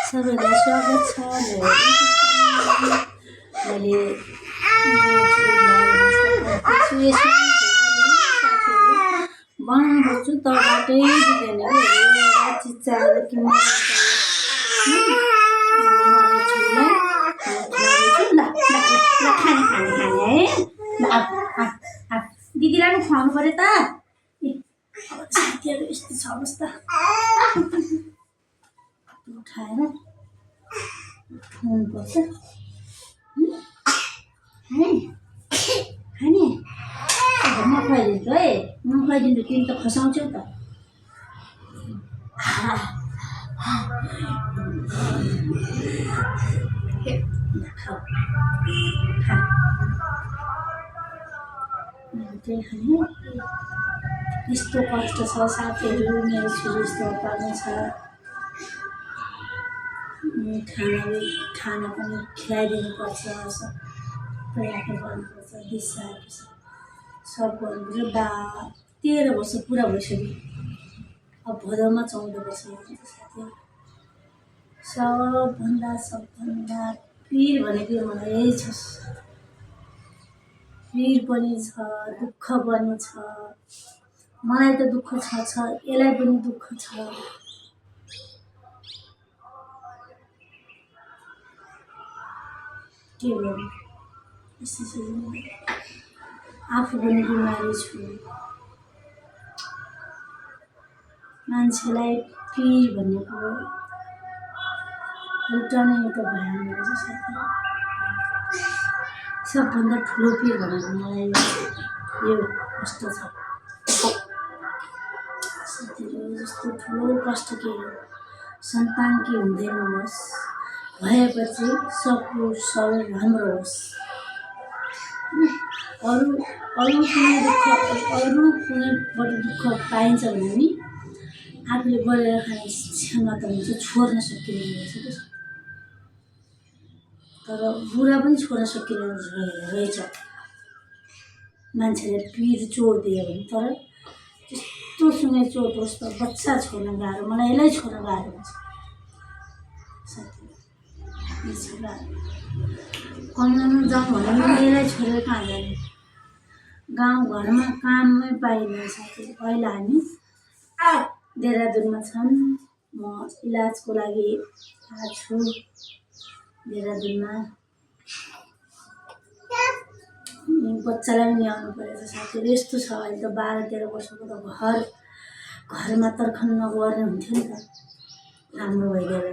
सबैलाई स्वागत छ मैले बनाउनु खोज्छु तबाटै दिँदैन चिच्चाएर कि दिदीलाई पनि खुवाउनु पर्यो त साथीहरू यस्तो छ अवस्था उठाएर खुवाउनुपर्छ खाने म खुवाइदिन्छु है म खुवाइदिन्छु तिमी त खसाउँछौ त यस्तो कष्ट छ साथीहरू मेरो छोरी यस्तो पाल्नु छ खाना पनि खिलाइदिनुपर्छ सबै आफै गर्नुपर्छ दिइसकेपछि सब गर्नुपर्छ 13 वर्ष पुरा भइसक्यो अब भदौमा 14 वर्ष हुन्छ साथीहरू सबभन्दा पीर भनेको मलाई यही छ पीर पनि छ दुःख पनि छ मलाई त दुःख छ यसलाई पनि दुःख छ के गर्नु आफू पनि बिमारी छु मान्छेलाई पीर भन्ने कुरो एउटा न एउटा भइहाल्ने रहेछ साथी सबभन्दा ठुलो पीर भनेको मलाई यो कष्ट छ साथीहरू जस्तो ठुलो कष्ट के हो सन्तान के हुँदैन होस् भएपछि सबको सब राम्रो होस् अरू कुनैबाट दुःख पाइन्छ भने पनि आफूले गरेर खाने क्षमता हुन्छ छोड्न सकिने रहेछ तर बुढा पनि छोड्न सकिने रहेछ मान्छेले पीर चोट दियो भने तर त्यस्तोसँग चोट होस् त बच्चा छोड्न गाह्रो मलाई यसलाई छोड्न गाह्रो हुन्छ कमाउनु जाउँ भने यसलाई छोडेर कहाँ जाने गाउँघरमा काममै पाइँदैन साथी पहिला हामी देहरादुनमा छन् म इलाजको लागि आएको छु देहरादुनमा बच्चालाई पनि ल्याउनु परेछ साथीहरू यस्तो छ अहिले त 12-13 वर्षको त घरमा तर्खन नगर्ने हुन्थ्यो नि त राम्रो भइदिएर